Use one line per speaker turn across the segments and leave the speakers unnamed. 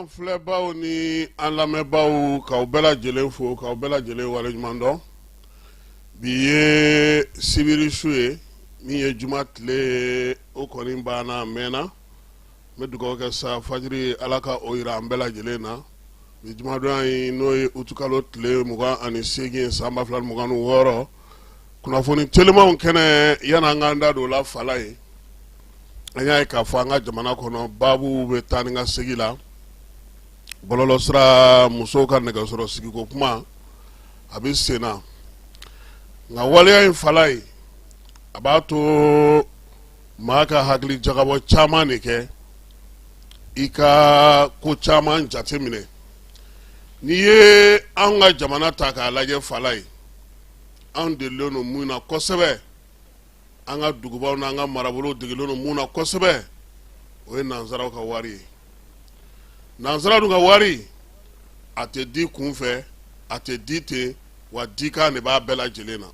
An filɛbaw ni an lamɛnbaaw, k'aw bɛɛ lajɛlen fo, k'aw bɛɛ lajɛlen waleɲuman dɔn. Bi ye sibiri su ye, min ye juma tile ye, o kɔni banna a mɛnna. N bɛ dugawu kɛ sa, fajiri, Ala ka o yira an bɛɛ lajɛlen na. Bi jumadonya in, n'o ye utukalo tile 28, san 2026, kunnafoni telimanw kɛnɛ. Yan'an k'an da don o la, fala ye, an y'a ye k'a fɔ an ka jamana kɔnɔ, baabu bɛ taa ni ka segin la bɔlɔlɔsira, musow ka nɛgɛsɔrɔ sigiko kuma a bɛ sen na. Nka waleya in, fala ye, a b'a to maa ka hakili jagabɔ caman de kɛ, i ka ko caman jateminɛ. N'i ye an ka jamana ta k'a lajɛ, fala ye, anw delilen don mun na kosɛbɛ? An ka dugubaw n'an ka marabolow degelen don mun na kosɛbɛ? O ye nansaraw ka wari ye. Nansara dun ka wari, a tɛ di kunfɛ, a tɛ di ten wa, dikan de b'a bɛɛ lajɛlen na.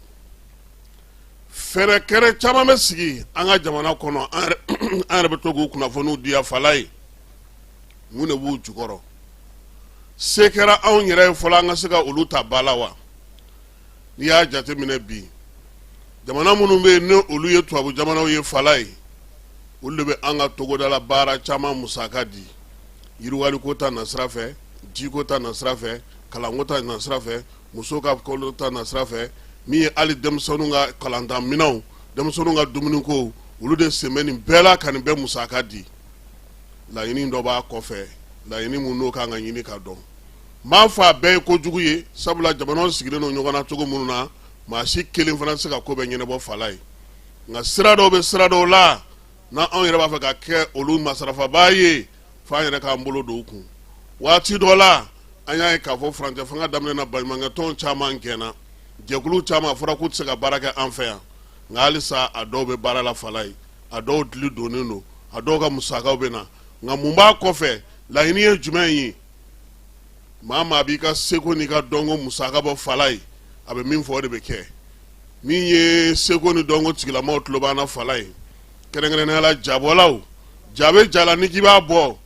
Fɛɛrɛ kɛrɛ caman bɛ sigi an ka jamana kɔnɔ, an yɛrɛ bɛ to k'u kunnafoniw di yan, fala ye. Mun de b'u jukɔrɔ? Se kɛra anw yɛrɛ ye fɔlɔ an ka se ka olu ta ba la wa? N'i y'a jateminɛ bi, jamana minnu bɛ yen ni olu ye tubabu jamanaw ye, fala ye, olu de bɛ an ka togodala baara caman musaka di, yiriwaliko ta nasira fɛ, jiko ta nasira fɛ, kalanko ta nasira fɛ, muso ka ko ta nasira fɛ, min ye hali denmisɛnninw ka kalantanminɛnw, denmisɛnninw ka dumuniko, olu de sen bɛ nin bɛɛ la ka nin bɛɛ musaka di. Laɲini dɔ b'a kɔfɛ, laɲini mun n'o kan ka ɲini ka dɔn. N b'a fɔ a bɛɛ ye kojugu ye, sabula jamanaw sigilen don ɲɔgɔn na cogo minnu na, maa si kelen fana tɛ se ka ko bɛɛ ɲɛnabɔ, fala ye. Nka sira dɔw bɛ sira dɔw la, n'an anw yɛrɛ b'a fɛ ka kɛ olu masarafabaa ye, f'an yɛrɛ k'an bolo don u kun. Waati dɔ la, an y'a ye k'a fɔ furancɛ fanga daminɛ na, baɲumankɛtɔn caman gɛnna, jɛkulu caman, a fɔra k'u tɛ se ka baara kɛ an fɛ yan. Nka halisa a dɔw bɛ baara la, fala ye, a dɔw dili donnen don, a dɔw ka musakaw bɛ na. Nka mun b'a kɔfɛ? Laɲini ye jumɛn ye? Maa maa b'i ka seko n'i ka dɔnko musaka bɔ, fala ye, a bɛ min fɔ, o de bɛ kɛ. Min ye seko ni dɔnko tigilamaw tulo b'an na, fala ye, kɛrɛnkɛrɛnnenya la jabɔlaw, ja bɛ ja la, ni k'i b'a bɔ,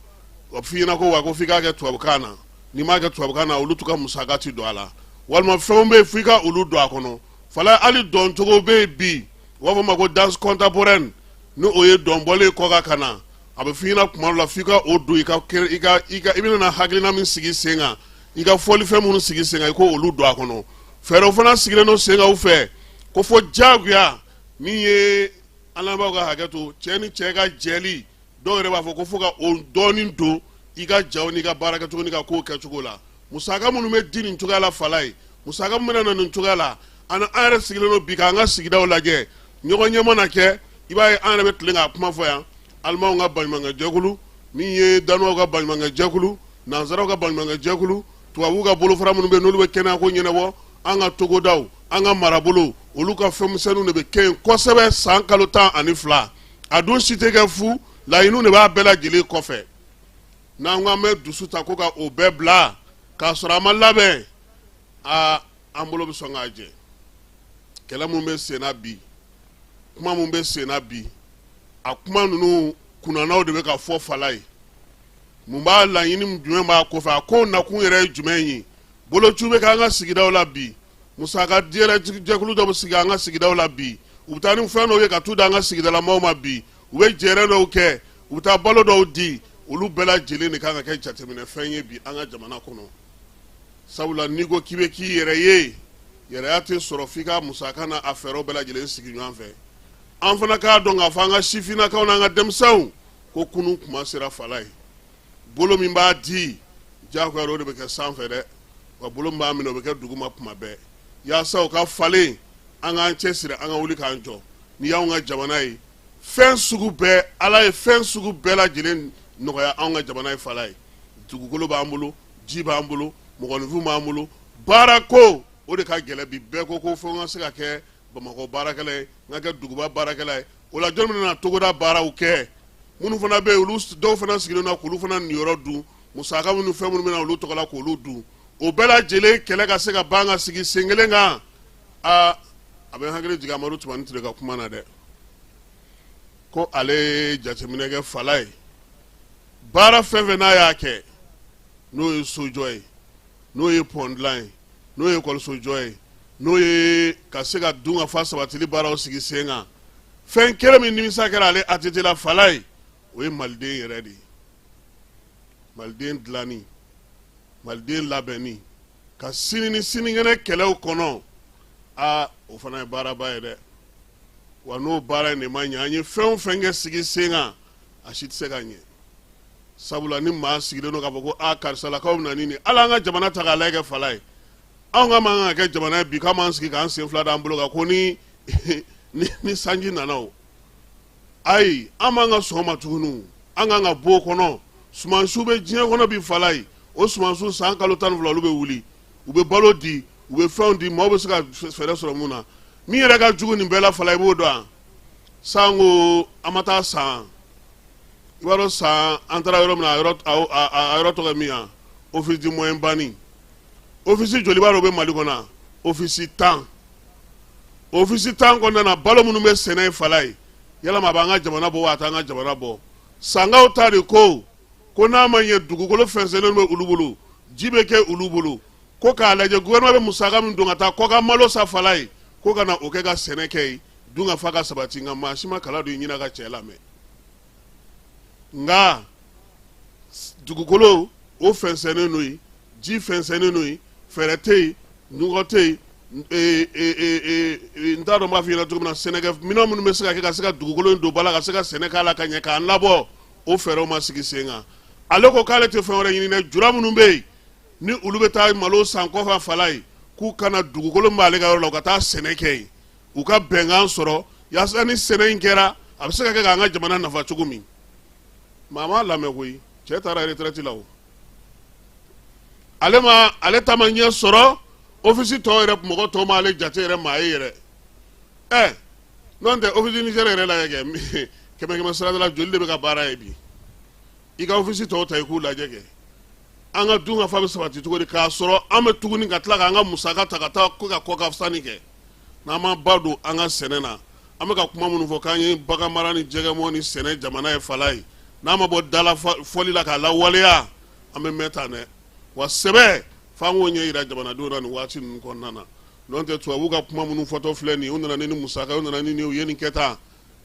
a f'i ɲɛna ko wa ko f'i k'a kɛ tubabukan na. N'i m'a kɛ tubabukan na, olu t'u ka musaka ti don a la, walima fɛnw bɛ yen f'i ka olu don a kɔnɔ, fala. Hali dɔncogo bɛ yen bi, u b'a fɔ ma ko danse contemporaine, ni o ye dɔnbɔlen kɔ ka na, a bɛ f'i ɲɛna kuma dɔ la f'i ka o don i ka i ka i ka i bɛna na hakilina min sigi sen kan, i ka fɔlifɛn minnu sigi sen kan, i k'olu don a kɔnɔ. Fɛɛrɛw fana sigilen don sen kan u fɛ ko fo diyagoya, min ye an lamɛnbaaw ka hakɛ to, cɛ ni cɛ ka jɛli, dɔw yɛrɛ b'a fɔ ko fo ka o dɔɔnin don i ka jaw n'i ka baarakɛcogo n'i ka kow kɛcogo la. Musaka minnu bɛ di nin cogoya la, fala ye, musaka min bɛna na nin cogoya la, ani an yɛrɛ sigilen don bi k'an ka sigidaw lajɛ, ɲɔgɔn ɲɛ mana kɛ, i b'a ye an yɛrɛ bɛ tilen k'a kuma fɔ yan. Alimanw ka baɲumankɛ jɛkulu, min ye danuwaw ka baɲumankɛ jɛkulu, nansaraw ka baɲumankɛ jɛkulu, tubabuw ka bolofara minnu bɛ yen n'olu bɛ kɛnɛyako ɲɛnabɔ, an ka togodaw, an ka marabolow, olu ka fɛnmisɛnninw de bɛ kɛ yen kosɛbɛ san kalo 12. A dun si tɛ kɛ fu, laɲiniw de b'a bɛɛ lajɛlen kɔfɛ. N'an ko an bɛ dusu ta ko ka o bɛɛ bila k'a sɔrɔ an ma labɛn, aa, an bolo bɛ sɔn k'a jɛ. Kɛlɛ min bɛ sen na bi, kuma min bɛ sen na bi, a kuma ninnu kunnanaw de bɛ ka fɔ, fala ye. Mun b'a laɲini jumɛn b'a kɔfɛ? A ko nakun yɛrɛ ye jumɛn ye? Boloci bɛ k'an ka sigidaw la bi, musaka jɛkulu dɔ bɛ sigi an ka sigidaw la bi, u bɛ taa ni fɛn dɔw ye ka t'u da an ka sigidalamaw ma bi, u bɛ jɛrɛ dɔw kɛ, u bɛ taa balo dɔw di. Olu bɛɛ lajɛlen de kan ka kɛ jateminɛfɛn ye bi an ka jamana kɔnɔ, sabula n'i ko k'i bɛ k'i yɛrɛ ye, yɛrɛya tɛ sɔrɔ f'i ka musaka n'a a fɛɛrɛw bɛɛ lajɛlen sigi ɲɔgɔn fɛ. An fana k'a dɔn k'a fɔ an ka sifinnakaw n'an ka denmisɛnw ko kunun kuma sera, fala ye. Bolo min b'a di, diyagoya o de bɛ kɛ sanfɛ dɛ, wa bolo min b'a minɛ, o bɛ kɛ duguma kuma bɛɛ. Yaasa o ka falen, an k'an cɛsiri, an ka wuli k'an jɔ. N'i y'anw ka jamana ye, fɛn sugu bɛɛ, Ala ye fɛn sugu bɛɛ lajɛlen nɔgɔya anw ka jamana ye, fala ye. Dugukolo b'an bolo, ji b'an bolo, mɔgɔninfin b'an bolo, baara ko o de ka gɛlɛn bi. Bɛɛ ko ko fo n ka se ka kɛ Bamakɔ baarakɛla ye, n ka kɛ duguba baarakɛla ye. O la, jɔn bɛna togoda baaraw kɛ? Minnu fana bɛ yen, olu dɔw fana sigilen don k'olu fana niyɔrɔ dun, musaka minnu, fɛn minnu bɛ na olu tɔgɔ la, k'olu dun. O bɛɛ lajɛlen kɛlɛ ka se ka ban ka sigi sen kelen kan, aa, a bɛ n hakili jigin Amadu Tumani Ture ka kuma na dɛ, ko ale ye jateminɛ kɛ, fala ye, baara fɛn fɛn n'a y'a kɛ. N'o ye sojɔ ye, n'o ye pɔn dilan ye, n'o ye ekɔlisojɔ ye, n'o ye ka se ka dunkafa sabatili baaraw sigi sen kan, fɛn kelen min nimisa kɛra ale ATT la, Falaye, o ye maliden yɛrɛ de ye. Maliden dilanni, maliden labɛnni ka sini ni sinikɛnɛ kɛlɛw kɔnɔ, aa, o fana ye baaraba ye dɛ. Wa n'o baara in de ma ɲɛ, an ye fɛn o fɛn kɛ sigi sen kan, a si tɛ se ka ɲɛ. Sabula ni maa sigilen don k'a fɔ ko aa, karisalakaw bɛ na ni nin, hali an ka jamana ta k'a lajɛ kɛ, Falaye, anw ka man kan ka kɛ jamana ye bi k'an b'an sigi k'an sen fila d'an bolo kan ko ni sanji nana o. Ayi, an b'an ka sɔn ma tuguni, an kan ka bɔ o kɔnɔ. Sumansiw bɛ diɲɛ kɔnɔ bi, Falaye, o sumansiw san kalo 12 olu bɛ wuli, u bɛ balo di, u bɛ fɛnw di, maaw bɛ se ka fɛɛrɛ sɔrɔ mun na. Min yɛrɛ ka jugu nin bɛɛ la, Falaye, i b'o dɔn wa? Sanko an ma taa san, i b'a dɔn, san an taara yɔrɔ min na, a yɔrɔ tɔgɔ ye min ye, Office du Moyen Bani. Office joli b'a dɔn o bɛ Mali kɔnɔ? Office 10. Office 10 kɔnɔna na, balo minnu bɛ sɛnɛ ye, Falaye, yalama a b'an ka jamana bɔ wa, a t'an ka jamana bɔ? Sankaw ta de ko n'a ma ɲɛ dugukolo fɛnsɛnnen bɛ olu bolo, ji bɛ kɛ olu bolo, ko k'a lajɛ gouvernement bɛ musaka min don ka taa kɔkan malo san, Falaye, ko ka na o kɛ ka sɛnɛ kɛ yen, dunkafa ka sabati. Nka maa si ma kala don i ɲina ka cɛ lamɛn. Nka dugukolo o fɛnsɛnnen don yen, ji fɛnsɛnnen don yen, fɛɛrɛ tɛ yen, nɔgɔ tɛ yen, n t'a dɔn n b'a f'i ɲɛna cogo min na. Sɛnɛkɛ minɛn minnu bɛ se ka kɛ ka se ka dugukolo in don ba la, ka se ka sɛnɛ k'a la ka ɲɛ k'an labɔ, o fɛɛrɛw ma sigi sen kan. Ale ko k'ale tɛ fɛn wɛrɛ ɲini dɛ, jura minnu bɛ yen ni olu bɛ taa malo san kɔfɛ, Falaye, k'u kana dugukolo min b'ale ka yɔrɔ la, u ka taa sɛnɛ kɛ yen, u ka bɛnkan sɔrɔ yaasa ni sɛnɛ in kɛra, a bɛ se ka kɛ k'an ka jamana nafa cogo min. Maa m'a lamɛn koyi. Cɛ taara retraite la o, ale ma, ale ta ma ɲɛ sɔrɔ. Office tɔw yɛrɛ, mɔgɔ tɔw ma ale jate yɛrɛ maa ye yɛrɛ. Ɛ, n'o tɛ, office Niger yɛrɛ lajɛ kɛ, kɛmɛ kɛmɛ sarada la, joli de bɛ ka baara ye bi? I ka office tɔw ta i k'u lajɛ kɛ. An ka dunkafa bɛ sabati cogo di k'a sɔrɔ an bɛ tuguni ka tila k'an ka musaka ta ka taa ko ka kɔkan sanni kɛ, n'an ma ba don an ka sɛnɛ na? An bɛ ka kuma minnu fɔ k'an ye bagan mara ni jɛgɛmɔ ni sɛnɛ jamana ye, Falaye, n'a ma bɔ dala fɔli la k'a lawaleya, an bɛ mɛn tan dɛ. Wa sɛbɛ f'an k'o ɲɛ yira jamanadenw na nin waati ninnu kɔnɔna na. N'o tɛ, tubabuw ka kuma minnu fɔtɔ filɛ nin ye, u nana ni musaka, u nana ni nin, u ye nin kɛ tan.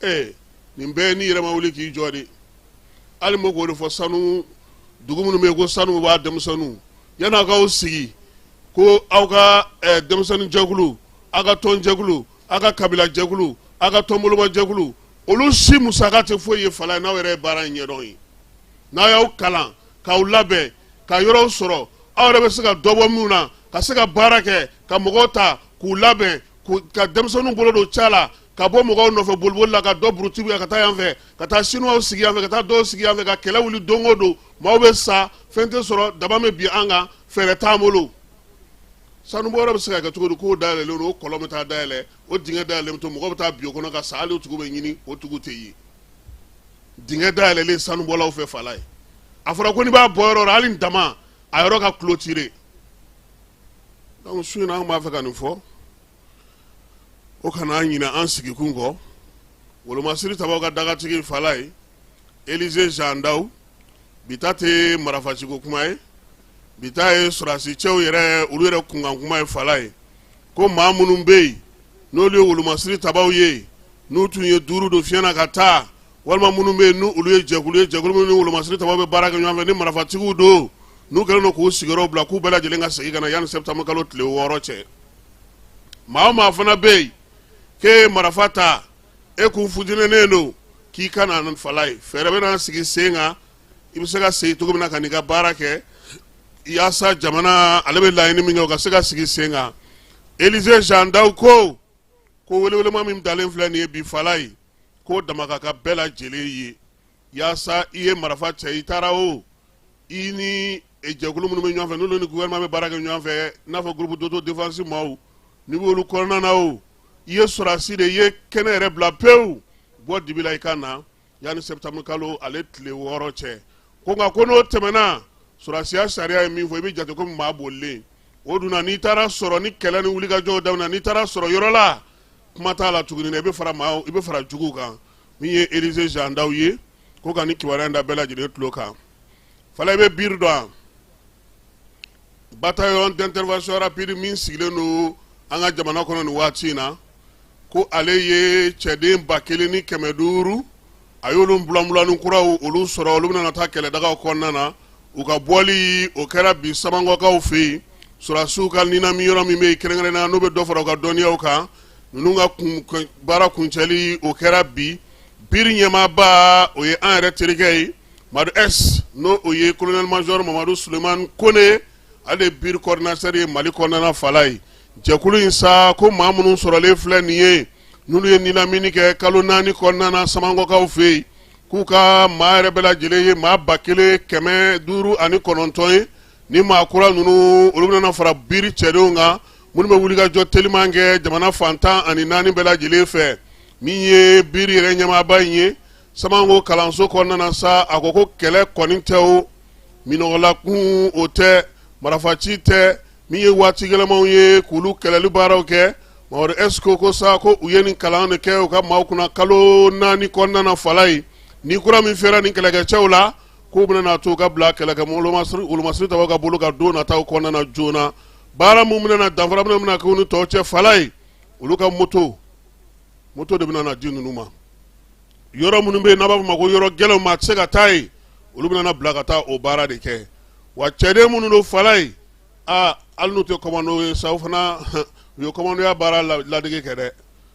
Ee, nin bɛɛ n'i yɛrɛ ma wuli k'i jɔ de. Hali n bɛ k'o de fɔ, sanu dugu minnu bɛ yen ko sanu b'a denmisɛnninw, yanni aw k'aw sigi ko aw ka denmisɛnnin jɛkulu, aw ka tɔn jɛkulu, aw ka kabila jɛkulu, aw ka tɔnboloma jɛkulu, olu si musaka tɛ foyi ye, Falaye, n'aw yɛrɛ ye baara in ɲɛdɔn ye. N'aw y'aw kalan k'aw labɛn ka yɔrɔw sɔrɔ, aw yɛrɛ bɛ se ka dɔ bɔ minnu na, ka se ka baara kɛ, ka mɔgɔw ta k'u labɛn, ka denmisɛnninw bolo don ca la, ka bɔ mɔgɔw nɔfɛ boliboli la, ka dɔ burutigiw ka taa yan fɛ, ka taa sinuwaw sigi yan fɛ, ka taa dɔw sigi yan fɛ, ka kɛlɛ wuli don o don, maaw bɛ sa, fɛn tɛ sɔrɔ, daba bɛ bin an kan, fɛɛrɛ t'an bolo. Sanubɔyɔrɔ bɛ se ka kɛ cogo di k'o dayɛlɛlen don, o kɔlɔn bɛ taa dayɛlɛ, o dingɛ dayɛlɛlen bɛ to, mɔgɔw bɛ taa bin o kɔnɔ ka sa, hali o tigiw bɛ ɲini, o tigiw tɛ ye? Dingɛ dayɛlɛlen sanubɔlaw fɛ, Falaye, a fɔra ko n'i b'a bɔ yɔrɔ o yɔrɔ, hali dama a yɔrɔ ka clôturer. Donc su in na, an b'a fɛ ka nin fɔ, o kana an ɲinɛ an sigikun kɔ. Wolomasiri tabaw ka dagatigi, Falaye, Élisée Jean Daw, bi ta tɛ marafaciko kuma ye, bi ta ye sɔrɔdasi cɛw yɛrɛ, olu yɛrɛ kunkan kuma ye, Falaye. Ko maa minnu bɛ yen n'olu ye wolomasiri tabaw ye, n'u tun ye duuru don fiɲɛ na ka taa, walima minnu bɛ yen n'olu ye jɛkulu ye, jɛkulu minnu ni wolomasiri tabaw bɛ baara kɛ ɲɔgɔn fɛ, ni marafatigiw don, n'u kɛlen don k'u sigiyɔrɔ bila, k'u bɛɛ lajɛlen ka segin ka na yanni septembre kalo tile 6 cɛ. Maa o maa fana bɛ yen k'e ye marifa ta, e kun futinɛnen don, k'i ka na, Falaye, fɛɛrɛ bɛna sigi sen kan, i bɛ se ka segin cogo min na ka n'i ka baara kɛ, yaasa jamana ale bɛ laɲini min kɛ, o ka se ka sigi sen kan. Élisée Jean Daw ko welewelema min dalen filɛ nin ye bi, Falaye, k'o dama ka kan bɛɛ lajɛlen ye, yaasa i ye marifa cɛ i taara o, i ni jɛkulu minnu bɛ ɲɔgɔn fɛ, n'olu ni gouvernement bɛ baara kɛ ɲɔgɔn fɛ, n'a fɔ groupe d'autodéfense maaw, n'i b'olu kɔnɔna na o, i ye sɔrɔdasi de i ye kɛnɛ yɛrɛ bila pewu, bɔ dibi la i ka na yanni septembre kalo ale tile 6 cɛ. Ko nka ko n'o tɛmɛna, sɔrɔdasiya sariya ye min fɔ, i bɛ jate komi maa bolilen. O dun na, n'i taara sɔrɔ ni kɛlɛ ni wulikajɔw daminɛ, n'i taara sɔrɔ yɔrɔ la, kuma t'a la tuguni dɛ, i bɛ fara maa, i bɛ fara juguw kan. Min ye Élisée Jean Daw ye, ko ka ni kibaruya in da bɛɛ lajɛlen tulo kan. Fala, i bɛ biiri dɔn? Bataillon d'intervention rapide min sigilen don an ka jamana kɔnɔ nin waati in na, ko ale ye cɛden 1500, a y'olu bulanbulanin kuraw olu sɔrɔ, olu bɛna taa kɛlɛdagaw kɔnɔna na. U ka bɔli o kɛra bi Samankɔkaw fɛ yen, sɔrɔdasiw ka ninami yɔrɔ min bɛ yen kɛrɛnkɛrɛnnenya, n'u bɛ dɔ fara u ka dɔnniyaw kan. Ninnu ka baara kuncɛli o kɛra bi. BIR ɲɛmaaba, o ye an yɛrɛ terikɛ ye, Madu S, n'o o ye colonel major Mamadu Sulemani Kone, ale de BIR coordinateur ye Mali kɔnɔna fala ye. Jɛkulu in sa, ko maa minnu sɔrɔlen filɛ nin ye, n'olu ye nilamini kɛ kalo 4 kɔnɔna na Samankɔkaw fɛ yen, k'u ka maa yɛrɛ bɛɛ lajɛlen ye maa 1509 ye. Ni maa kura ninnu, olu bɛna fara BIR cɛdenw kan minnu bɛ wulikajɔ teliman kɛ jamana fan 14 bɛɛ lajɛlen fɛ. Min ye BIR yɛrɛ ɲɛmaaba in ye Samanko kalanso kɔnɔna na sa, a ko ko kɛlɛ kɔni tɛ, o minɔgɔlakun o tɛ, marifaci tɛ, min ye waati gɛlɛmanw ye k'olu kɛlɛli baaraw kɛ. Mamadu S ko sa ko u ye nin kalan de kɛ u ka maaw kunna kalo 4 kɔnɔna na fala ye. Ni kura min fɛra nin kɛlɛkɛcɛw la, k'u bɛna n'a to u ka bila kɛlɛkɛ wolomasiri tabaw ka bolo kan don nataw kɔnɔna na joona. Baara min bɛna na, danfara bɛna k'u ni tɔw cɛ fala ye, olu ka moto moto de bɛna na di ninnu ma. Yɔrɔ minnu bɛ yen n'a b'a fɔ ma ko yɔrɔ gɛlɛnw, maa tɛ se ka taa yen, olu bɛna bila ka taa o baara de kɛ. Wa cɛden minnu don fala ye, aa, hali n'u tɛ commando ye sa, u fana u ye commandoya baara ladege kɛ dɛ,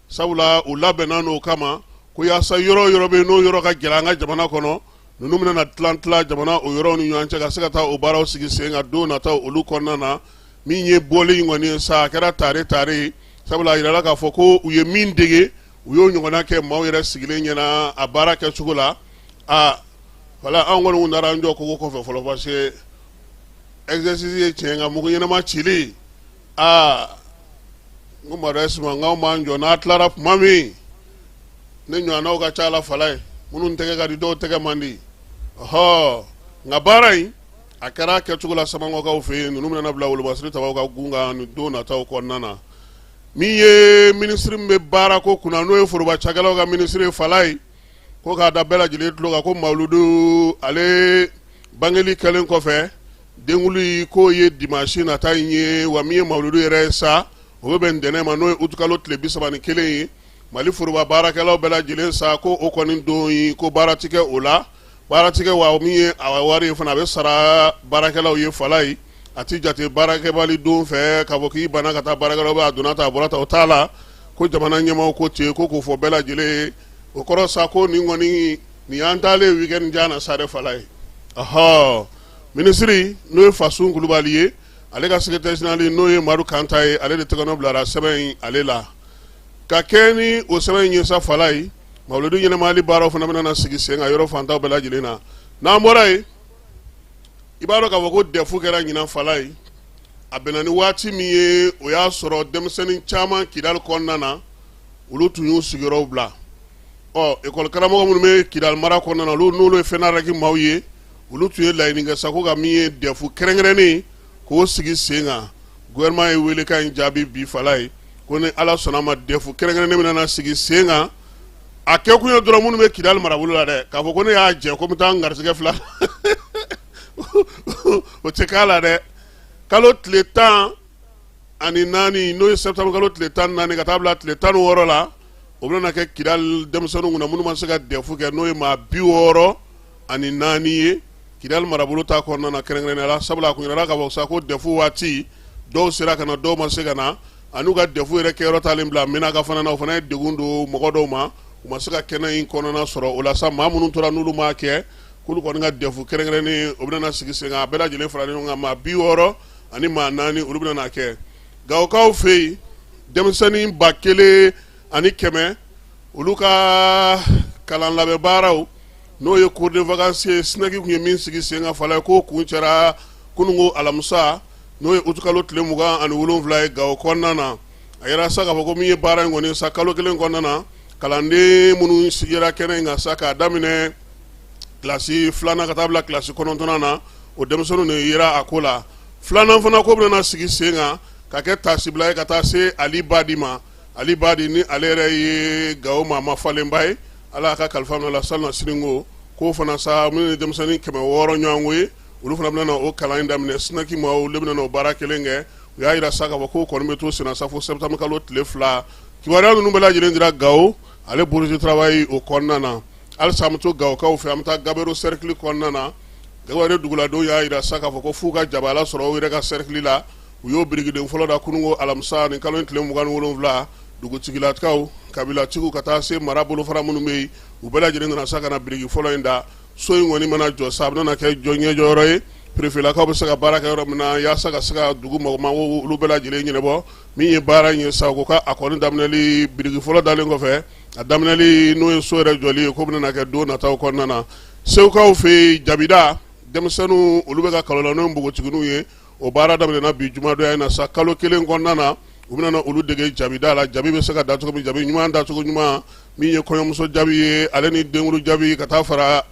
sabula u labɛnna n'o kama ko yaasa yɔrɔ yɔrɔ bɛ yen, n'o yɔrɔ ka gɛlɛn an ka jamana kɔnɔ, ninnu bɛna na tilan tilan jamana o yɔrɔw ni ɲɔgɔn cɛ ka se ka taa o baaraw sigi sen kan don nataw olu kɔnɔna na. Min ye bɔli in kɔni ye sa, a kɛra tare tare ye, sabula a yirala k'a fɔ ko u ye min dege, u y'o ɲɔgɔnna kɛ maaw yɛrɛ sigilen ɲɛna a baara kɛcogo la. Aa wala, anw kɔni nana an jɔ kogo kɔfɛ fɔlɔ, parce que exercice ye tiɲɛ, nka mugu ɲɛnama cili, aa, n ko Madu S ma, n k'anw b'an jɔ n'a tilara tuma min, ne ɲɔgɔnnaw ka ca la fala ye, minnu tɛgɛ ka di, dɔw tɛgɛ man di. Ɔhɔ, nka baara in a kɛra kɛcogo la Samankɔkaw fɛ yen. Ninnu bɛna bila wolomasiri tabaw ka gun kan nin don nataw kɔnɔna na. Min ye minisiri min bɛ baarako kunna, n'o ye foroba cakɛlaw ka minisiri ye fala ye, ko k'a da bɛɛ lajɛlen tulo kan ko mawuludu ale bangeli kɛlen kɔfɛ, denkunli k'o ye dimansi nata in ye. Wa min ye mawuludu yɛrɛ ye sa, o bɛ bɛn ntɛnɛn ma, n'o ye utukalo tile 31 ye. Mali foroba baarakɛlaw bɛɛ lajɛlen sa, ko o kɔni don in, ko baara tɛ kɛ o la, baara tɛ kɛ. Wa min ye a wari ye fana, a bɛ sara baarakɛlaw ye fala ye, a tɛ jate baarakɛbali don fɛ k'a fɔ k'i banna ka taa baarakɛlaw bɛ a donna ta, a bɔra ta, o t'a la. Ko jamana ɲɛmaaw ko ten, ko k'o fɔ bɛɛ lajɛlen ye. O kɔrɔ sa ko nin kɔni nin y'an taalen weekend jan na sa dɛ fala ye. Ɔhɔ, minisiri n'o ye Fasun Kulubali ye, ale ka secrétaire général n'o ye Madu Kanta ye, ale de tɛgɛnɔ bilara sɛbɛn in ale la. Ka kɛ ni o sɛbɛn in ye sa fala ye, mawuludu ɲɛnamayali baaraw fana bɛna na sigi sen kan yɔrɔ fantaw bɛɛ lajɛlen na. N'an bɔra yen, i b'a dɔn k'a fɔ ko DEF kɛra ɲinan fala ye. A bɛnna ni waati min ye, o y'a sɔrɔ denmisɛnnin caman Kidali kɔnɔna na, olu tun y'u sigiyɔrɔw bila. Ɔ ekɔli karamɔgɔ minnu bɛ Kidali mara kɔnɔna na, olu n'olu ye FENAREC maaw ye, olu tun ye laɲini kɛ sa ko ka min ye DEF kɛrɛnkɛrɛnnen k'o sigi sen kan. Gouvernement ye welekan in jaabi bi fala ye, ko ni Ala sɔnna ma, DEF kɛrɛnkɛrɛnnen bɛna na sigi sen kan. A kɛkun ye dɔrɔn minnu bɛ Kidali marabolo la dɛ, k'a fɔ ko ne y'a jɛ ko n bɛ taa n garisɛgɛ fila, o tɛ k'a la dɛ. Kalo tile 14, n'o ye septembre kalo tile 14 ka taa bila tile 16 la, o bɛna kɛ Kidali denmisɛnninw kunna minnu ma se ka DEF kɛ, n'o ye maa 64 ye Kidali marabolo ta kɔnɔna na kɛrɛnkɛrɛnnenya la, sabula a kun yirala k'a fɔ sa ko DEF waati dɔw sera ka na, dɔw ma se ka na, ani u ka DEF yɛrɛ kɛyɔrɔ taalen bila Menaka fana na, o fana ye degun don mɔgɔ dɔw ma, u ma se ka kɛnɛ in kɔnɔna sɔrɔ. O la sa, maa minnu tora n'olu m'a kɛ, k'olu kɔni ka DEF kɛrɛnkɛrɛnnen o bɛna sigi sen kan. A bɛɛ lajɛlen faralen ɲɔgɔn kan, maa 64 olu bɛna kɛ. Gawokaw fɛ yen, denmisɛnnin 1100, olu ka kalan labɛn baaraw, n'o ye cours de vacances ye, SNEC tun ye min sigi sen kan fala ye, k'o kuncɛra kununko alamisa, n'o ye utukalo tile 27 ye Gawo kɔnɔna na. A yira sa k'a fɔ ko min ye baara in kɔni sa, kalo kelen kɔnɔna na, kalanden minnu sigira kɛnɛ in kan sa, k'a daminɛ kilasi filanan ka taa bila kilasi kɔnɔntɔnnan na, o denmisɛnninw de yera a ko la. Filanan fana ko bɛna sigi sen kan ka kɛ taasibila ye ka taa se Ali Badi ma. Ali Badi ni ale yɛrɛ ye Gawo maa mafalenba ye, Ala y'a ka kalifa minɛ la salon siniko, k'o fana sa minnu ye denmisɛnnin 600 ɲɔgɔnko ye, Olu fana bɛna o kalan in daminɛ. SNEC maaw olu bɛna o baara kelen kɛ. U y'a jira sa k'a fɔ k'o kɔni bɛ to senna sa fo septembre kalo tile 2. Kibaruya ninnu bɛɛ lajɛlen dira Gawo ale bourse du travail o kɔnɔna na. Halisa an bɛ to Gawokaw fɛ, an bɛ taa Gabero cercle kɔnɔna na. Gabero duguladenw y'a jira sa k'a fɔ ko f'u ka jabala sɔrɔ u yɛrɛ ka cercle la. U y'o birikiden fɔlɔ da kununko alamisa ni kalo in tile 27. Dugutigilakaw, kabilatigiw, ka taa se mara bolofara minnu bɛ yen, u bɛɛ lajɛlen nana sa ka na biriki fɔlɔ in da. So in kɔni mana jɔ sa, a bɛna kɛ jɔ ɲɛjɔyɔrɔ ye, perefelakaw bɛ se ka baara kɛ yɔrɔ min na, yaasa ka se ka dugu mago olu bɛɛ lajɛlen ɲɛnabɔ. Min ye baara in ye sa, ko a kɔni daminɛli, biriki fɔlɔ dalen kɔfɛ, a daminɛli, n'o ye so yɛrɛ jɔli ye, ko bɛna kɛ don nataw kɔnɔna na. Segukaw fɛ yen, jabida denmisɛnninw, olu bɛ ka kalo la, n'o ye npogotigininw ye. O baara daminɛna bi jumadonya in na sa. Kalo kelen kɔnɔna na, u bɛna olu dege jabida la, jabi bɛ se ka da cogo min, jabi ɲuman dacogo ɲuman, min ye kɔɲɔmuso jabi ye, ale ni denkunli jabi, ka taa fara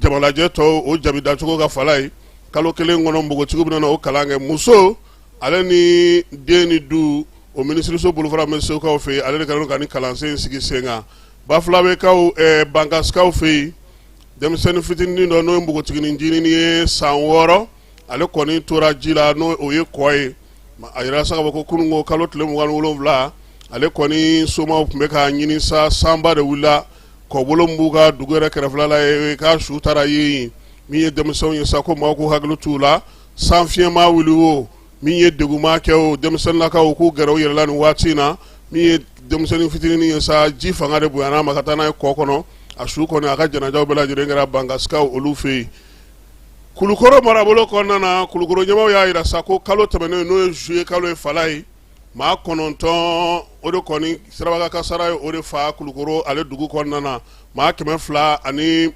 jamalajɛ tɔw, o jabi dacogo ka fala ye. Kalo kelen kɔnɔ, npogotigiw bɛna o kalan kɛ. Muso ale ni den ni du, o minisiriso bolofara bɛ segukaw fɛ yen, ale de kɛlen ka ni kalansen sigi sen kan. Bafulabekaw, Bankasikaw fɛ yen, denmisɛnnin fitinin dɔ, n'o ye npogotiginin ncinin ye, san 6, ale kɔni tora ji la, n'o o ye kɔ ye. A yira sa k'a fɔ ko kununko kalo tile 27, ale kɔni somaw tun bɛ k'a ɲini sa. Sanba de wulila, kɔbolo min b'u ka dugu yɛrɛ kɛrɛfɛla la ye, k'a su taara yen. Min ye denmisɛnw ye sa, ko maaw k'u hakili t'u la, san fiɲɛ ma wuli o, min ye degun ma kɛ o, denmisɛnninlakaw k'u gɛrɛ u yɛrɛ la nin waati in na. Min ye denmisɛnnin fitinin ye sa, ji fanga de bonyana a ma ka taa n'a ye kɔ kɔnɔ. A su kɔni, a ka janajaw bɛɛ lajɛlen kɛra Bankasikaw olu fɛ yen. Kulukɔrɔ marabolo kɔnɔna na, Kulukɔrɔ ɲɛmaaw y'a jira sa ko kalo tɛmɛnen, n'o ye juillet kalo ye, fala ye, maa 9, o de kɔni siraba kasara ye o de fa Kulukɔrɔ ale dugu kɔnɔna na. Maa 266,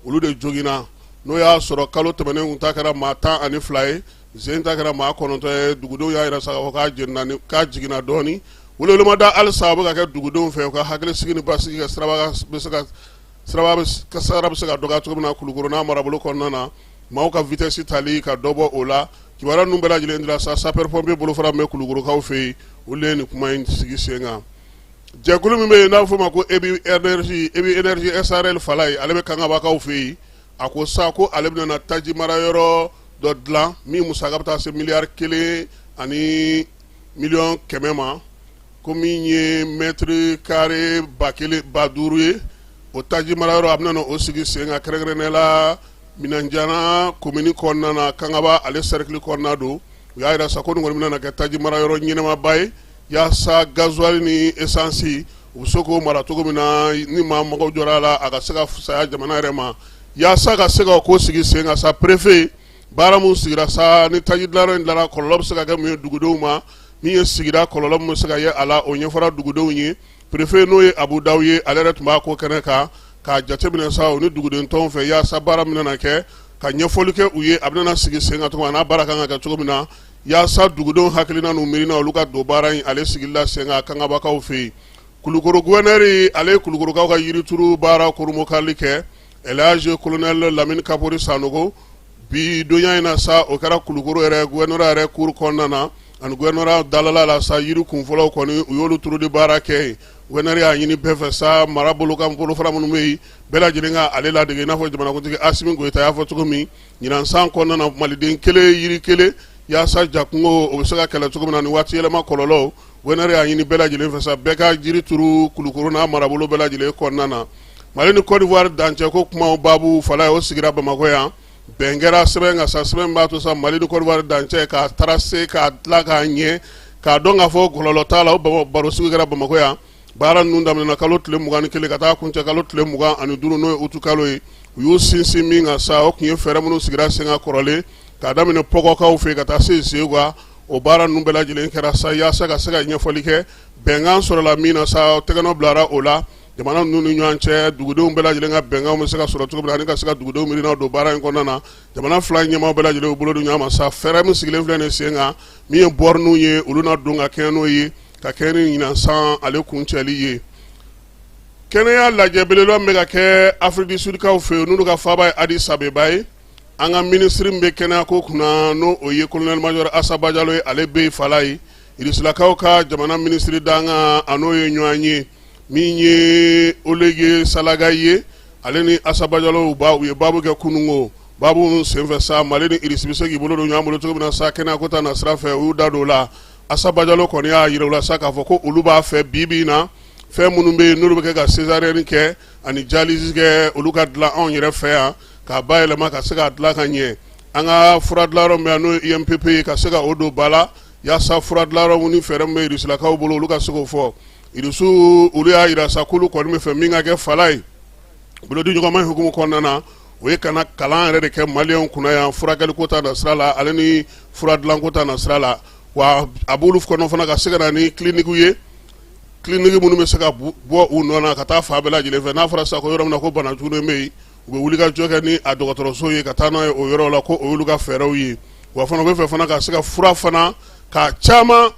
olu de joginna. N'o y'a sɔrɔ kalo tɛmɛnen kun ta kɛra maa 12 ye, sen ta kɛra maa 9 ye. Dugudenw y'a jira sa k'a fɔ k'a jiginna dɔɔnin. Welewelemada halisa bɛ ka kɛ dugudenw fɛ, u ka hakili sigi ni basigi kɛ, siraba bɛ se ka siraba kasara bɛ se ka dɔgɔya cogo min na Kulukɔrɔ n'a marabolo kɔnɔna na, maaw ka vitesse tali ka dɔ bɔ o la. Kibaruya ninnu bɛɛ lajɛlen dira sa sapeur pompier bolofara min bɛ Kulukɔrɔkaw fɛ yen, olu de ye nin kuma in sigi sen kan. Jɛkulu min bɛ yen n'a bɛ f'o ma ko Ebi Energie, Ebi Energie SARL fala ye, ale bɛ Kangabakaw fɛ yen. A ko sa ko ale bɛna taji mara yɔrɔ dɔ dilan min musaka bɛ taa se miliyari 1 ni miliyɔn 100 ma, ko min ye mètre carré 1000 5.000 ye. O taji mara yɔrɔ, a bɛna o sigi sen kan, kɛrɛnkɛrɛnnenya la Minanjana komini kɔnɔna na, Kangaba ale cercle kɔnɔna don. U y'a jira sa ko nin kɔni bɛna kɛ taji mara yɔrɔ ɲɛnamaba ye, yaasa gasoil ni essence, u bɛ se k'o mara cogo min na, ni maa mago jɔra a la, a ka se ka fisaya jamana yɛrɛ ma. Yaasa ka se ka ko sigi sen kan sa, préfet, baara min sigira sa, ni taji dilanyɔrɔ in dilanna, kɔlɔlɔ bɛ se ka kɛ mun ye dugudenw ma, min ye sigida kɔlɔlɔ min bɛ se ka ye a la, o ɲɛfɔra dugudenw ye. Préfet, n'o ye Abu Dawu ye, ale yɛrɛ tun b'a ko kɛnɛ kan k'a jateminɛ sa o ni duguden tɔnw fɛ, yaasa baara min bɛna kɛ, ka ɲɛfɔli kɛ u ye, a bɛna sigi sen kan cogo min, a n'a baara kan ka kɛ cogo min na, yaasa dugudenw hakilina n'u miirina, olu ka don baara in ale sigili la sen kan Kangabakaw fɛ yen. Kulukoro gouverneur, ale ye Kulukorokaw ka yirituru baara kurunbonkarili kɛ, Elhaji Colonel Lamini Kapori Sanogo, bi donya in na sa. O kɛra Kulukoro yɛrɛ gouverneur yɛrɛ cour kɔnɔna na ani gouverneur dalala la sa. Yiri kunfɔlɔw kɔni, u y'olu turuli baara kɛ yen. Gouverneur y'a ɲini bɛɛ fɛ sa, mara bolo kan bolofara minnu bɛ yen, bɛɛ lajɛlen ka ale ladege, i n'a fɔ jamanakuntigi Asimi Goyita y'a fɔ cogo min ɲinan san kɔnɔna na, maliden kelen yiri kelen, yaasa jakungo o bɛ se ka kɛlɛ cogo min na ni waati yɛlɛma kɔlɔlɔw. Gouverneur y'a ɲini bɛɛ lajɛlen fɛ sa, bɛɛ ka jiri turu Kulukoro n'a marabolo bɛɛ lajɛlen kɔnɔna na. Mali ni Côte d'Ivoire dancɛ ko kumaw baabu fala ye, o sigira Bamakɔ yan. Bɛn kɛra sɛbɛn kan sa, sɛbɛn b'a to sa Mali ni Côte d'Ivoire dancɛ k'a tracer, k'a tila k'a ɲɛ, k'a dɔn k'a fɔ kɔlɔlɔ t'a la. O baro sigi kɛra Bamakɔ yan. Baara ninnu daminɛna kalo tile 21 ka taa kuncɛ kalo tile 25, n'o ye utu kalo ye. U y'u sinsin min kan sa, o tun ye fɛɛrɛ minnu sigira sen kan kɔrɔlen, k'a daminɛ Pɔgɔkaw fɛ ka taa se Zeguwa. O baara ninnu bɛɛ lajɛlen kɛra sa yaasa ka se ka ɲɛfɔli kɛ. Bɛnkan sɔrɔla min na sa, tɛgɛnɔ bilara o la jamana ninnu ni ɲɔgɔn cɛ, dugudenw bɛɛ lajɛlen ka bɛnkan bɛ se ka sɔrɔ cogo min na, ani ka se ka dugudenw miirinaw don baara in kɔnɔna na. Jamana fila ɲɛmaa bɛɛ lajɛlen bolo don ɲɔgɔn ma sa, fɛɛrɛ min sigilen filɛ nin sen kan, min ye bornes ye, olu na don ka kɛɲɛ n'o ye, ka kɛɲɛ ni ɲinan san ale kuncɛli ye. Kɛnɛya lajɛ belebeleba min bɛ ka kɛ Afrique du Sud kaw fɛ yen, n'olu ka faaba ye Addis Abeba ye, an ka minisiri min bɛ kɛnɛya ko kunna, n'o o ye colonel major Asa Bajalo ye, ale bɛ fala ye. Irisilakaw ka jamana minisiri dankan, a n'o ye ɲɔgɔn ye, min ye Oleg Salagay ye. Ale ni Asa Bajalo u ye baabu kɛ kununko. Baabu senfɛ sa, Mali ni Irisi bɛ se k'i bolo don ɲɔgɔn bolo cogo min na sa kɛnɛyako ta nasira fɛ, u y'u da don o la. Asa Bajalo kɔni y'a jira u la sa k'a fɔ ko olu b'a fɛ bi bi in na, fɛn minnu bɛ yen n'olu bɛ kɛ ka césarienne kɛ ani dialyse kɛ, olu ka dilan anw yɛrɛ fɛ yan k'a bayɛlɛma ka se k'a dilan ka ɲɛ. An ka fura dilanyɔrɔ min bɛ yan, n'o ye IMPP ye, ka se ka o don ba la yaasa fura dilanyɔrɔ ni fɛɛrɛ min bɛ Irisilakaw bolo, olu ka se k'o fɔ. Irisiw, olu y'a jira sa k'olu kɔni bɛ fɛ min ka kɛ fala ye bolodiɲɔgɔnma hukumu kɔnɔna na, o ye ka na kalan yɛrɛ de kɛ maliyɛnw kunna yan furakɛliko ta nasira la, ale ni fura dilanko ta nasira la. Wa a b'olu kɔnɔ fana ka se ka na ni clinique ye, clinique minnu bɛ se ka bɔ u nɔ na ka taa fan bɛɛ lajɛlen fɛ. N'a fɔra sa ko yɔrɔ min na ko bana jugu bɛ yen, u bɛ wuli ka jɔ kɛ ni a dɔgɔtɔrɔso ye ka taa n'a ye o yɔrɔ la, ko o y'olu ka fɛɛrɛw ye. Wa fana u bɛ fɛ fana ka se ka fura fana ka caman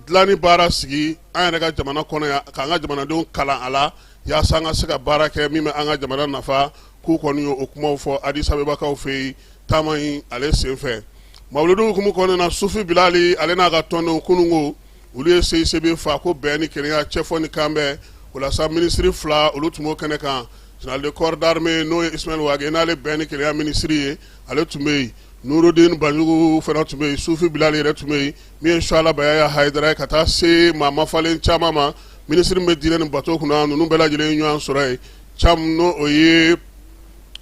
dilanni baara sigi an yɛrɛ ka jamana kɔnɔ yan, k'an ka jamanadenw kalan a la yaasa an ka se ka baara kɛ min bɛ an ka jamana nafa. K'u kɔni ye o kumaw fɔ Addis Abebakaw fɛ yen taama in ale senfɛ. Mawuludu hukumu kɔnɔna na, Sufi Bilali ale n'a ka tɔndenw, kununko olu ye CICB fa ko bɛn ni kelenya, cɛfɔ ni kanbɛn. O la sa, minisiri fila olu tun b'o kɛnɛ kan. Général de corps d'armée, n'o ye Ismaël Wagué, n'ale bɛn ni kelenya minisiri ye, ale tun bɛ yen. Nurudin Banjugu fana tun bɛ yen. Sufi Bilali yɛrɛ tun bɛ yen. Min ye Suala Bayaya Hayidara ye, ka taa se maa mafalen caman ma, minisiri min bɛ diinɛ ni bato kunna, ninnu bɛɛ lajɛlen ye ɲɔgɔn sɔrɔ yen. Cam, n'o o ye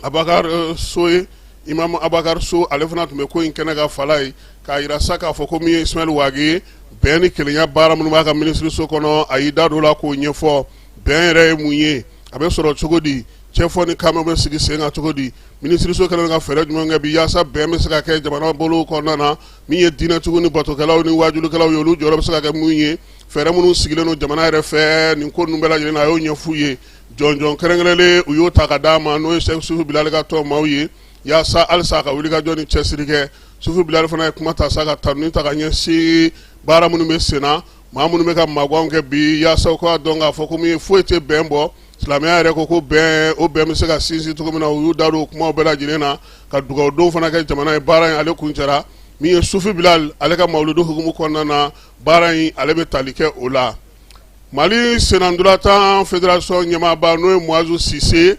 Abakar So ye, Imam Abakar So, ale fana tun bɛ ko in kɛnɛ kan fala ye, k'a jira sa k'a fɔ ko min ye Ismaël Wagué ye, bɛn ni kelenya baara minnu b'a ka minisiriso kɔnɔ, a y'i da don o la k'o ɲɛfɔ. Bɛn yɛrɛ ye mun ye? A bɛ sɔrɔ cogo di? Cɛfɔ ni kanbɛn bɛ sigi sen kan cogo di? Minisiriso kɛlen ka fɛɛrɛ jumɛn kɛ bi yaasa bɛn bɛ se ka kɛ jamana bolo kɔnɔna na? Min ye diinɛtigiw ni batokɛlaw ni wajulikɛlaw ye, olu jɔyɔrɔ bɛ se ka kɛ mun ye? Fɛɛrɛ minnu sigilen don jamana yɛrɛ fɛ nin ko ninnu bɛɛ lajɛlen na, a y'o ɲɛf'u ye. Jɔnjɔn kɛrɛnkɛrɛnlen u y'o ta ka d'a ma, n'o ye Sɛki Sufi Bilali ka tɔn maaw ye, yaasa halisa a ka wulikajɔ ni cɛsiri kɛ. Sufi Bilali fana ye kuma ta sa ka tanuni ta ka ɲɛsin baara minnu bɛ sen na, maa minnu bɛ ka maganw kɛ bi, yaasa u k'a dɔn k'a fɔ ko min ye foyi tɛ bɛn bɔ. Silamɛya yɛrɛ ko ko bɛn, o bɛn bɛ se ka sinsin cogo min na, u y'u da don o kumaw bɛɛ lajɛlen na ka dugawudon fana kɛ jamana ye. Baara in ale kuncɛra min ye Sufi Bilali ale ka mawuludu hukumu kɔnɔna na, baara in ale bɛ tali kɛ o la. Mali sennantolatan fédération ɲɛmaaba, n'o ye Muazu Sise,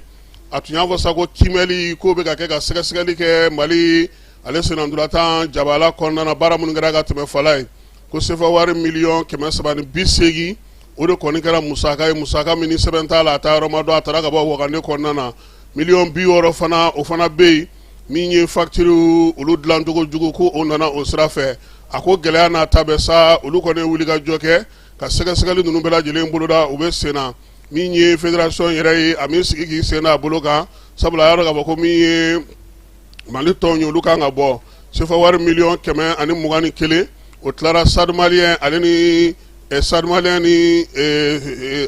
a tun y'a fɔ sa ko kiimɛli k'o bɛ ka kɛ ka sɛgɛsɛgɛli kɛ Mali ale sennantolatan jabala kɔnɔna na, baara minnu kɛra ka tɛmɛ fala ye, ko sefa wari miliyɔn 380, o de kɔni kɛra musaka ye, musaka min ni sɛbɛn t'a la, a taa yɔrɔ ma dɔn, a taara ka bɔ wagande kɔnɔna na. Miliyɔn 60 fana, o fana bɛ yen, min ye facture olu dilancogo jugu, ko o nana o sira fɛ. A ko gɛlɛya n'a ta bɛɛ sa, olu kɔni ye wulikajɔ kɛ ka sɛgɛsɛgɛli ninnu bɛɛ lajɛlen boloda, u bɛ sen na. Min ye fédération yɛrɛ ye, a m'i sigi k'i sen a bolo kan, sabula a y'a dɔn k'a fɔ ko min ye Mali tɔnw ye, olu kan ka bɔ. Sefa wari miliyɔn 121, o tilara Stade Malien ale ni Stade Malien ni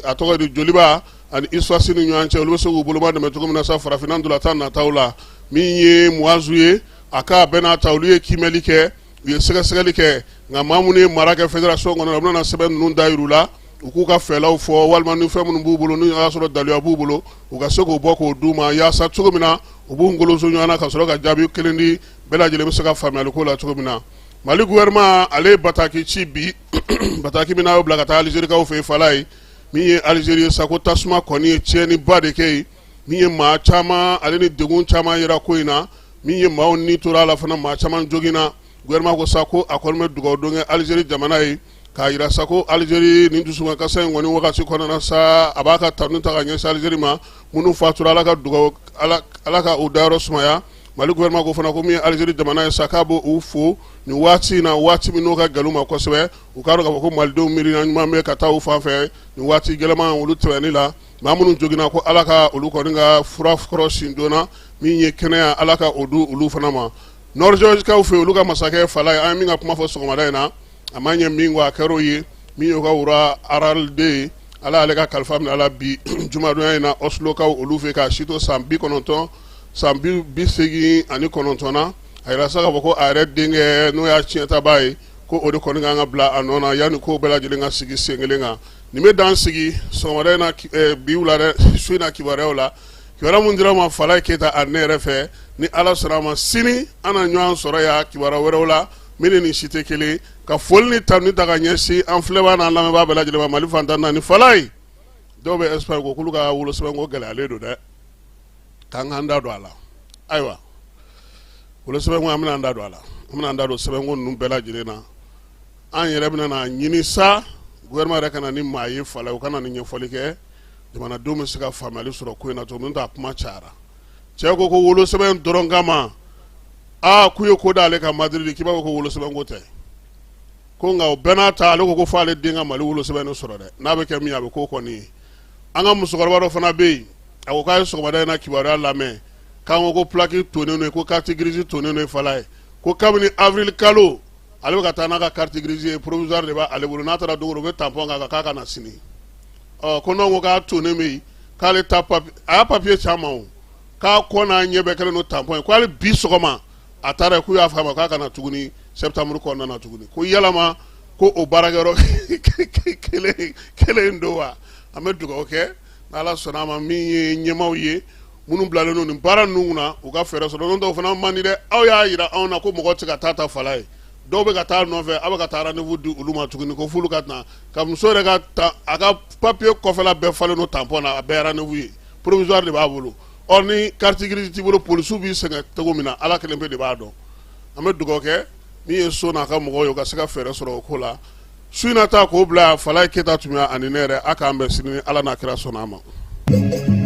a tɔgɔ di Joliba ani USFAS ni ɲɔgɔn cɛ, olu bɛ se k'u boloma dɛmɛ cogo min na sa farafinna ntolatan nataw la. Min ye Muazu ye, a k'a bɛɛ n'a ta, olu ye kiimɛli kɛ, u ye sɛgɛsɛgɛli kɛ, nka maa minnu ye mara kɛ fédération kɔnɔ, u bɛna sɛbɛn ninnu da yir'u la, u k'u ka fɛlaw fɔ, walima ni fɛn minnu b'u bolo, n'u y'a sɔrɔ daluya b'u bolo, u ka se k'o bɔ k'o d'u ma, yaasa cogo min na u b'u ngoloso ɲɔgɔn na ka sɔrɔ ka jaabi kelen di bɛɛ lajɛlen bɛ se ka faamuyali ko la cogo min na. Mali gouvernement ale ye bataki ci bi, bataki min n'a y'o bila ka taa Alizerikaw fɛ yen fala ye. Min ye Alizeri ye sa, ko tasuma kɔni ye tiɲɛniba de kɛ yen, min ye maa caman ale ni degun caman yera ko in na, min ye maaw ni tora a la fana, maa caman joginna. Gouvernement ko sa ko a kɔni bɛ dugawu don kɛ Alizeri jamana ye, k'a jira sa ko Alizeri nin dusumakasa in kɔni wagati kɔnɔna sa, a b'a ka tanu ta ka ɲɛsin Alizeri ma. Minnu fatura, Ala ka dugawu, Ala ka u dayɔrɔ sumaya. Mali gouvernement ko fana ko min ye Alizeri jamana ye sa, k'a b'o u fo nin waati in na, waati min n'o ka gɛlɛn u ma kosɛbɛ. U k'a dɔn k'a fɔ ko malidenw miirina ɲuman bɛ ka taa u fan fɛ nin waati gɛlɛman olu tɛmɛni la. Maa minnu joginna, ko Ala ka olu kɔni ka fura kɔrɔ sin joona, min ye kɛnɛya, Ala ka o di olu fana ma. Norvègekaw fɛ, olu ka masakɛ fala ye, an ye min ka kuma fɔ sɔgɔmada in na, a ma ɲɛ min kɔ, a kɛra o ye. Min y'u ka roi Harald ye, Ala y'ale ka kalifa minɛ a la bi jumadonya in na Oslokaw olu fɛ, k'a si to san 90, san 89 na. A yira sa k'a fɔ ko a yɛrɛ denkɛ, n'o y'a tiɲɛtaba ye, ko o de kɔni kan ka bila a nɔ na yanni ko bɛɛ lajɛlen ka sigi sen kelen kan. Nin bɛ dan sigi sɔgɔmada in na, bi wula dɛ, su in na kibaruyaw la, kibaruya mun dira ma Falaye Keyita a ne yɛrɛ fɛ. Ni Ala sɔnna a ma, sini an na ɲɔgɔn sɔrɔ yan kibaruya wɛrɛw la min ni nin si tɛ kelen. Ka foli ni tanuni ta ka ɲɛsin an filɛbaa n'an lamɛnbaa bɛɛ lajɛlen ma Mali fan 14. Falaye, dɔw bɛ Espagne ko k'olu ka wolosɛbɛn ko gɛlɛyalen don dɛ. k'an k'an da don a la. Ayiwa, wolosɛbɛnko, an bɛna an da don a la, an bɛna an da don sɛbɛnko ninnu bɛɛ lajɛlen na. An yɛrɛ bɛna n'a ɲini sa, gouvernement yɛrɛ ka na ni maa ye fala, u ka na ni ɲɛfɔli kɛ, jamanadenw bɛ se ka faamuyali sɔrɔ ko in na cogo min. N'o tɛ, a kuma cayara. Cɛ ko ko wolosɛbɛn dɔrɔn kama, aa, k'u ye ko d'ale kan Madrid, k'i b'a fɔ ko wolosɛbɛn ko tɛ ko. Nka o bɛɛ n'a ta, ale ko ko f'ale den ka Mali wolosɛbɛn de sɔrɔ dɛ, n'a bɛ kɛ min ye, a bɛ k'o kɔni ye. An ka musokɔrɔba dɔ fana bɛ yen, a ko k'a ye sɔgɔmada in na kibaruya lamɛn k'an ko ko plaque tonnen don, ko carte grise tonnen don fala ye, ko kabini avril kalo ale bɛ ka taa n'a ka carte grise ye, provisoire de b'ale bolo. N'a taara don o don, u bɛ tampon k'a kan k'a ka na sini. Ɔ, ko n'o ko k'a tonnen bɛ yen, k'ale ta papier, a y'a papier caman o, k'a kɔ n'a ɲɛ bɛɛ kɛlen don tampon ye, ko hali bi sɔgɔma a taara yen, k'u y'a fɔ a ma k'a ka na tuguni septembre kɔnɔna na tuguni. Ko yalama ko o baarakɛyɔrɔ kelen kelen don wa? An bɛ dugawu kɛ, n'Ala sɔnna a ma, min ye ɲɛmaaw ye minnu bilalen don nin baara ninnu kunna, u ka fɛɛrɛ sɔrɔ. N'o tɛ, o fana man di dɛ. Aw y'a jira anw na ko mɔgɔ tɛ se ka taa ta fala ye, dɔw bɛ ka taa nɔfɛ, aw bɛ ka taa rendez-vous di olu ma tuguni ko f'olu ka na ka muso yɛrɛ ka ta, a ka papier kɔfɛla bɛɛ falen don tampon na, a bɛɛ rendez-vous ye, provisoire de b'a bolo. Ɔ, ni carte grise t'i bolo, polisiw b'i sɛgɛn cogo min na, Ala kelen pe de b'a dɔn. An bɛ dugawu kɛ min ye so n'a ka mɔgɔw ye, u ka se ka fɛɛrɛ sɔrɔ o ko la. Su in na ta k'o bila, Falaye Keyita tun bɛ ani ne yɛrɛ. A k'an bɛn sini, Ala n'a kira sɔnna a ma.